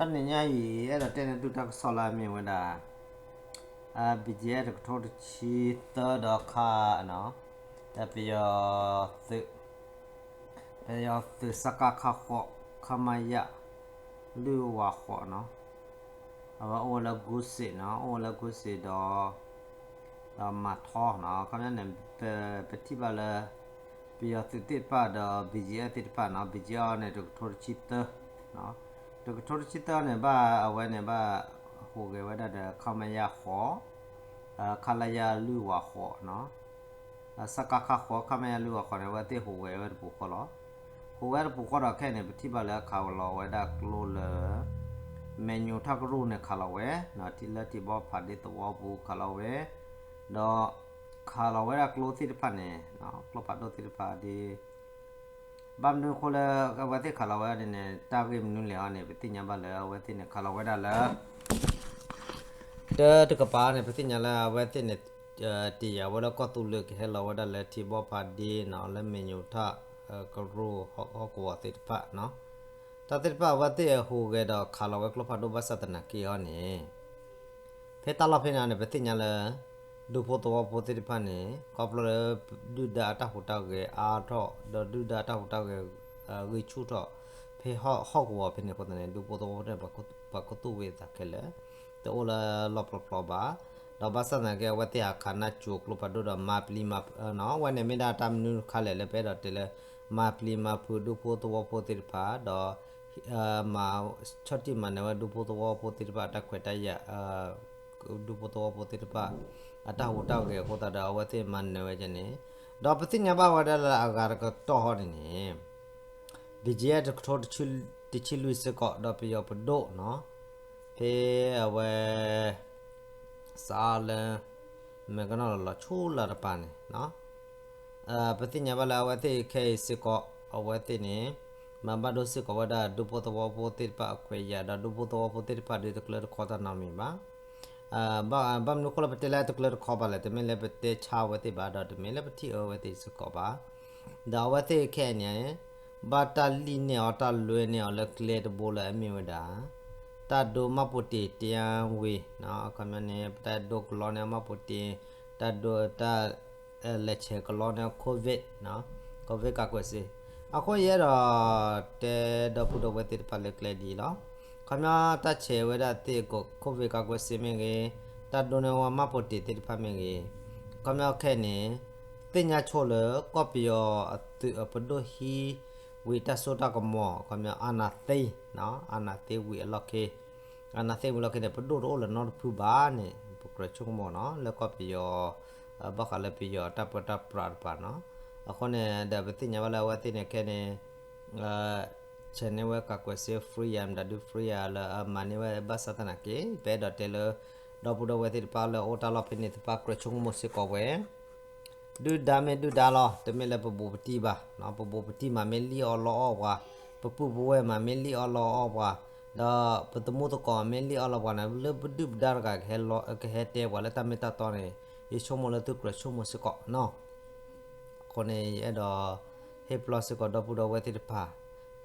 တနံၤညါအံၤ အဲၣ်ဒိးတဲန့ၢ်သုတၢ်ကစီၣ်လၢအမ့ၢ်ဝဲဒၣ် BGF တကထိတဆံသၢဒီးခါ ဒီးပယီၤသုး ပယီၤသုးစကခ ဃိး ခမရ လွံၢ်ဝးဃိးနီၤ, အဝဲအိၣ်ဝဲလၢ ကူစ့းနီၤ, အိၣ်ဝဲလၢ ကူစ့းဒီး ဒီးမၤထီနီၤ, ခီပညီန့ၣ် ပထံၣ်ဘၣ်လၢ ပယီၤသုးသ့ၣ်တဖၣ်ဒီး BGF သ့ၣ်တဖၣ်နီၤ, BGF န့ၣ် တကထိတဆံသၢ, တကထိတဆံသၢန့ၣ် ဘၣ်အဝဲန့ၣ်ဘၣ် ဟူးဂဲၤဝဲဒၣ်ဒီး ခမရ ဃိး, ခလရ လွံၢ်ဝးဃိးနီၤ, စကခ ဃိး ခမရ လွံၢ်ဝးဃိးန့ၣ် အဝဲသ့ၣ်ဟူးဂဲၤဝဲတပူၤဃီလီၤ. ဟူးဂဲၤတပူၤဃီဒီးခဲအံၤန့ၣ် ပထံၣ်ဘၣ်လၢခးလီၤဝဲဒၣ်ကျိလၢ မဲာ်ညိးထၣ်ကရူၢ်န့ၣ်ခးလီၤဝဲ, ထံလၢထံးဘီဖးဒ့သဝီပူၤခးလီၤဝဲ, ဒီးခးလီၤဝဲဒၣ်ကျိသ့ၣ်တဖၣ်န့ၣ် ကျိဖးဒိၣ်သ့ၣ်တဖၣ်ဒ် ဘၣ်မနုၤအဃိလၢအဝဲသ့ၣ်ခးလီၤဝဲဒ်န့ၣ် တၢ်ဂ့ၢ်မနုၤလဲၣ်အီၤန့ၣ် ပသ့ၣ်ညါဘၣ်လၢအဝဲသ့ၣ်န့ၣ် ခးလီၤဝဲဒၣ်လၢ တၢ်တကပၤန့ၣ် ပသ့ၣ်ညါလၢအဝဲသ့ၣ်န့ၣ် တယာ်ဝဲလၢကီၢ်သူလ့ၤကဟဲလီၤဝဲဒၣ်လၢထံဘီဖးဒ့နီၤ လၢမဲာ်ညိးထၣ်ကရူၢ်ဟီၣ်ကဝီၤသ့ၣ်တဖၣ်နီၤ, တၢ်သ့ၣ်တဖၣ်အဝဲသ့ၣ်ဟူးဂဲၤဒီးခးလီၤဝဲကျိဖးဒိၣ်ဘၣ်ဆၣ်သနာ်က့အီၤန့ၣ် ဖဲတၢ်လီၢ်ဖဲန့ၣ်န့ၣ် ပသ့ၣ်ညါလၢ ဒူဖိသဝီဖိသ့ၣ်တဖၣ်န့ၣ် ခီဖျိလၢ ဒုၣ်ဒါအတၢ်ဟူးတၢ်ဂဲၤအါထီၣ် ဒီးဒုၣ်ဒါအတၢ်ဟူးတၢ်ဂဲၤ ဂံၢ်ဆူၣ်ထီၣ် ဖဲဟီၣ်ကဝီၤဖဲန့ၣ်အဃိသတးန့ၣ် ဒူဖိသဝီဖိန့ၣ် ပှၤကသူၣ်ဝံၤအသးခဲလၢာ် တအိၣ်လၢလီၢ်ပျီပျီဘၣ်, ဒီးဘၣ်ဆၣ်သနာ်က့ အဝဲသ့ၣ်ဟးခးနၢ်ကၠိၤကျိဖးဒိၣ်ဒီးမၤပျံၤမၤဖုးနီၤ, အဝဲန့ၣ်မ့ၢ်ဒၣ်တၢ်မနုၤတခါလဲၣ်လၢပအဲၣ်ဒိးတဲလၢ မၤပျံၤမၤဖုးဒူဖိသဝီဖိသ့ၣ်တဖၣ် ဒီး မၤဆီၣ်တံၢ်မၤနၢၤဝဲဒူဖိသဝီဖိသ့ၣ်တဖၣ်အတၢ်ခွဲးတၢ်ယာ် ဒူဖိသဝီဖိသ့ၣ်တဖၣ် အတၢ်ဟူးတၢ်ဂဲၤအဃိသတးဒီး အဝဲသ့ၣ်မၤနၢၤဝဲဒ်န့ၣ်, ဒီးပသ့ၣ်ညါဘၣ်ဝဲဒၣ်လၢအဂၤတကတီၢ်ဟီန့ၣ်န့ၣ် BGF တကထိတဆံလွံၢ်စ့ၢ်ကီး ဒီးပယီၤပဒိၣ်နီၤ, ဖဲအဝဲ စးလၢ မဲာ်ကနီၣ်လီၤလီၤဆူလၢတပၤန့ၣ် ပသ့ၣ်ညါဘၣ်လၢအဝဲသ့ၣ်ခဲအံၤစ့ၢ်ကီး အဝဲသ့ၣ်န့ၣ် မၤဘၣ်ဒိစ့ၢ်ကီးဝဲဒၣ်ဒူဖိသဝီဖိသ့ၣ်တဖၣ်အခွဲးယာ် ဒီးဒူဖိသဝီဖိသ့ၣ်တဖၣ်ဒုးတကျၢၤတခီတၢ်နီတမံၤဘၣ်. ဘၣ်မနုၤအဃိလၢပတဲလၢတကျၢၤတခီဘၣ်လဲၣ်, တမ့ၢ်လၢပတဲဆါအဝဲသ့ၣ်ဘၣ် ဒီးတမ့ၢ်လၢပထံၣ်အၢဝဲသ့ၣ်စ့ၢ်ကီးဘၣ်. ဒီးအဝဲသ့ၣ်ခဲအံၤန့ၣ် ဘၣ်တၢ်လံၣ်န့ၢ်အီၤတၢ်လွဲန့ၢ်အီၤလၢကျဲတဘိလၢအမ့ၢ်ဝဲဒၣ် တၢ်ဒိမှတ်ပုံတင် တရားဝင် အခီပညီန့ၣ် တၢ်ဒိကလီန့ၢ်မှတ်ပုံတင် တၢ်ဒိတၢ် လဲၤဆဲးကလီန့ၢ် COVID COVID ကာကွယ်ဆေး, အဃိယအဲၣ်ဒိးတဲဒီပုၢ်ဒီဝဲၢ်သ့ၣ်တဖၣ်လၢကျဲဒ်အံၤလီၤ. ခီပညီတၢ်ဆဲးဝဲဒၣ်သ့ၣ်ကိး COVID ကာကွယ်ဆေး မ့ၢ်ဂ့ၤ, တၢ်ဒိန့ၢ်ဝဲ မှတ်ပုံတင် သ့ၣ်တဖၣ်မ့ၢ်ဂ့ၤ, ခီပညီခဲအံၤန့ၣ် သ့ၣ်ညါဆိလၢ ကီၢ်ပယီၤအသုးအပဒိၣ်ဟံးဝံၤတၢ်စိတၢ်ကမီၤ ခီပညီ အာဏာသိမ်းနီၤ, အာဏာသိမ်းဝံၤအလီၢ်ခံ အာဏာသိမ်းဝံၤလီၢ်ခံန့ၣ် ပဒိၣ်တအိၣ်လၢၤနီတဖုဘၣ်န့ၣ် ပကြၢးဆိကမိၣ်နီၤ လၢကီၢ်ပယီၤ ဘၣ်ဃးလၢပယီၤတၢ်ပၢတၢ်ပြးတပၤနီၤ. အဃိန့ၣ်ဒီး ပသ့ၣ်ညါဘၣ်လၢအဝဲသ့ၣ်န့ၣ်ခဲန့ၣ် ဆဲးန့ၢ်ဝဲ ကာကွယ်ဆေး free ယၤ မတၤဒု free ယၤလၢအမၤန့ၢ်ဝဲ ဘၣ်ဆၣ်သနာ်က့ ပအဲၣ်ဒိးတဲလၢ ဒီပုၢ်ဒီဝဲၢ်သ့ၣ်တဖၣ်လၢအိၣ်တၢ်လီၢ်ဖဲန့ၣ်တဖၣ် ကြၢးဆိကမိၣ်စ့ၢ်ကီးဝဲ ဒုၣ်ဒါမ့ၢ်ဒုၣ်ဒါလီၤ, တမ့ၢ်လၢပဘူးပတံၢ်ဘၣ်, ပဘူးပတံၢ်မးမ့ၢ်လံၣ်အီၣ်လီအီၣ်ပှၤ, ပပုၢ်ပဝဲၢ်မးမ့ၢ်လံၣ်အီၣ်လီအီၣ်ပှၤ, ဒီးပသမူသကိးမ့ၢ်လံၣ်အီၣ်လီပှၤန့ၣ် လၢပဒုၣ်ပဒါတဂၤ ကဟဲတဲပှၤလၢတၢ်မ့ၢ်တၢ်တီန့ၣ် ယဆိကမိၣ်လၢသုကြၢးဆိကမိၣ်စ့ၢ်ကီးနီၤ. အဃိန့ၣ် ယအဲၣ်ဒိး ဟ့ၣ်ပလီၢ်စ့ၢ်ကီးဒီပုၢ်ဒီဝဲၢ်သ့ၣ်တဖၣ်,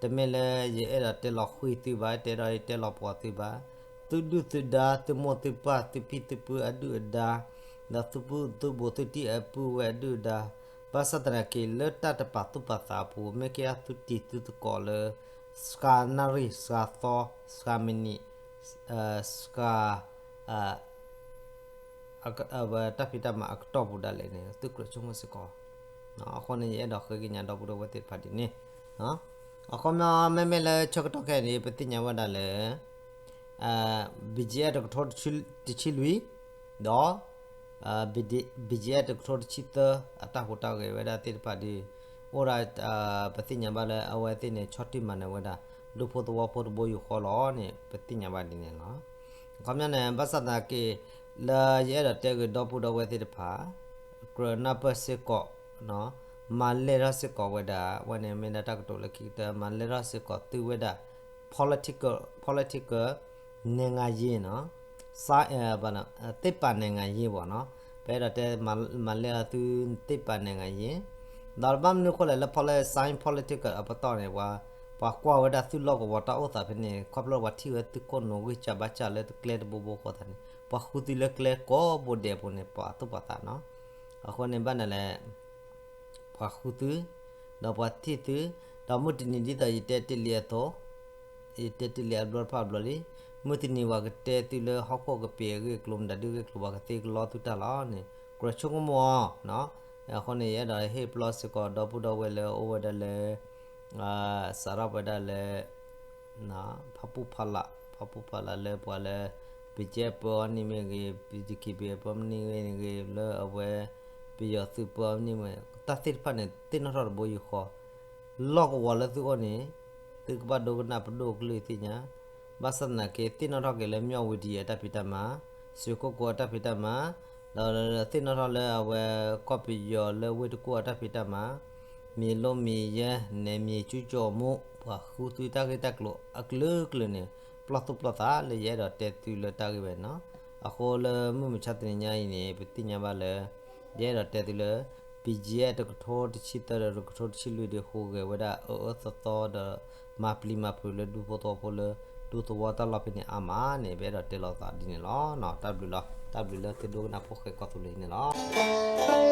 တမ့ၢ်လၢယအဲၣ်ဒိးတဲလီၤဃံၤသုဘၣ်, တဲဒီးယတဲလီၤပှီၤသုဘၣ်, သုဒုၣ်သုဒါ သုမိၢ်သုပၢ် သုဖံသုဖုအဒုၣ်အဒါ, ဒီးသုပုၢ်သုဘူးသုတံၢ်အပုၢ်ဝဲၢ်အဒုၣ်အဒါ, ဘၣ်ဆၣ်သနာ်က့ လၢတၢ်တပာ်သူၣ်ပာ်သးအပူၤ မ့ၢ်ကဲသုတံၤသုသကိးလၢ စှၤနၣ်ရံၣ် စှၤသီ စှၤမံးနံး စှၤ တၢ်ဖံးတၢ်မၤအကတီၢ်ပူၤဒၣ်လဲာ်န့ၣ် သုကြၢးဆိကမိၣ်စ့ၢ်ကီး. အဃိန့ၣ် ယအဲၣ်ဒိးဃ့ကညးဒီပုၢ်ဒီဝဲၢ်သ့ၣ်တဖၣ်ဒ်န့ၣ်, အခီပညီ မ့မ့ၢ်လၢဆၢကတီၢ်ခဲအံၤန့ၣ် ပသ့ၣ်ညါဝဲဒၣ်လၢ BGF တကထိတဆံလွံၢ် ဒီး BGF တကထိတဆံသၢ အတၢ်ဟူးတၢ်ဂဲၤဝဲဒၣ်သ့ၣ်တဖၣ်ဒီး အိၣ်ဒၣ် ပသ့ၣ်ညါဘၣ်လၢအဝဲသ့ၣ်န့ၣ် ဆီၣ်တံၢ်မၤနၢၤဝဲဒၣ် ဒူဖိသဝီဖိတဘိယူၢ်ဃီလီၤန့ၣ် ပသ့ၣ်ညါဘၣ်ဒ်န့ၣ်လီၤ. အခီပညီန့ၣ် ဘၣ်ဆၣ်သနာ်က့ လၢယအဲၣ်ဒိးတဲဂ့ၤဒီပုၢ်ဒီဝဲၢ်သ့ၣ်တဖၣ် ကြၢးနၢ်ပၢၢ်စ့ၢ်ကီး မၤလဲၢ်ထီၣ်စ့ၢ်ကီးဝဲဒၣ် အဝဲန့ၣ်မ့ၢ်ဒၣ်တၢ်ကတိၤလၢခံကတၢၢ် မၤလဲၢ်ထီၣ်စ့ၢ်ကီးသုဝဲဒၣ် political political နံၣ်ငါယ့နီၤ သိပ္ပံနံၣ်ငါယ့ ပေါ့နော် ပအဲၣ်ဒိးတဲ မၤလဲၢ်အီၤသု သိပ္ပံနံၣ်ငါယ့ ဒီးဘၣ်မနုၤအဃိလဲၣ် လၢ science political အပတီၢ်န့ၣ် ပှၤ ပှၤကွၢ်ဝဲဒၣ်သုးလီၢ်ကဝီၤတၢ်အိၣ်သးဖဲန့ၣ် ခီဖျိပှၤထံၣ်ဝဲသုးခိၣ်နူာ်ဂံၢ်စၢ်ဘါစၢ်လၢကျဲတဘိဘိဃိသတးန့ၣ် ပှၤဃုသုးလၢကျဲကိးဘိဒဲးအပူၤန့ၣ် ပှၤသူၣ်ပှၤသးနီၤ. အဃိန့ၣ်ဘၣ်နၤလဲၣ် ပှၤဃုသုး, ဒီးပှၤထံၣ်သုး, ဒီးမုၢ်တနံၤဒ်သိးယတဲတ့ၢ်လံအသိး, ယတဲတ့ၢ်လံအဘျီတဖၣ်အဘျီလံ, မုၢ်တနံၤပှၤကတဲသုးလၢဟီၣ်ခိၣ်ကပ့ၤအဂ့ၢ်အကျိၤ မတၤဒုးဂ့ၢ်ကျိၤ ပှၤကသ့ကလီသုတၢ်လီၤန့ၣ် ကြၢးဆိကမိၣ်အီၤ, အဃိန့ၣ် ယအဲၣ်ဒိးဟ့ၣ်ပျီစ့ၢ်ကီး ဒီပုၢ်ဒီဝဲၢ်လၢအိၣ်ဝဲဒၣ်လၢ စးထီၣ်ဝဲဒၣ်လၢ ဖးပူၣ်ဖးလး, ဖးပူၣ်ဖးလးလၢပှၤလၢ ပကဲပၢအီၤန့ၣ်မ့ၢ်ဂ့ၤ, ပက့ပၢအီၤန့ၣ်မ့ၢ်ဂ့ၤ, လၢအဝဲ ပယီၤသုးပၢအီၤန့ၣ်မ့ၢ် တၢ်သ့ၣ်တဖၣ်န့ၣ် သ့ၣ်နီၣ်ထီၣ်တဘိယူၢ်ဃီ, လီၢ်ကဝီၤလၢသုအိၣ်န့ၣ် သုကဘၣ်ဒိကနၣ်ပဒိၣ်ကလုာ်သ့ၣ်ညါ, ဘၣ်ဆၣ်သနာ်က့ သ့ၣ်နီၣ်ထီၣ်က့ၤလၢမၠီၣ်ဝံၤဒံးအတၢ်ဖံးတၢ်မၤ, စွ့ၣ်ကိၣ်ကိအတၢ်ဖံးတၢ်မၤ, ဒီးသ့ၣ်နီၣ်ထီၣ်လၢအဝဲကီၢ်ပယီၤလၢဝ့ၢ်တကူၣ်အတၢ်ဖံးတၢ်မၤ, မ့ၢ်လိမ့ၢ်ယဲ နဲမ့ၢ်ကၠူကၠီမူ ပှၤဃုသုးတၢ်ဂ့ၢ်တၢ်ကျိၤအကလုာ်ကလုာ်န့ၣ် ပျီၢ်သူၣ်ပျီၢ်သးလၢယအဲၣ်ဒိးတဲသုလၢတၢ်ဂ့ၢ်ဝဲနီၤ. အဃိလၢမုၢ်မဆါတနံၤညါအံၤန့ၣ် ပသ့ၣ်ညါဘၣ်လၢ ယအဲၣ်ဒိးတဲသုလၢ ပယဲၢ်တကထိတဆံသၢဒီးတကထိတဆံလွံၢ်ဒီး ဟူးဂဲၤဝဲဒၣ်အၢအၢသီသီဒီး မၤပျံၤမၤဖုးလၢဒူဖိသဝီဖိလၢ ဒူသဝီတၢ်လီၢ်ဖဲန့ၣ်အါမးန့ၣ် ပအဲၣ်ဒိးတဲလီၤသးဒ်န့ၣ်လီၤ. တၢ်ဘျုးလီၤ. တၢ်ဘျုးလၢသုဒိကနၣ်ဖိဃဲကီၢ်သူလ့ၤန့ၣ်လီၤ.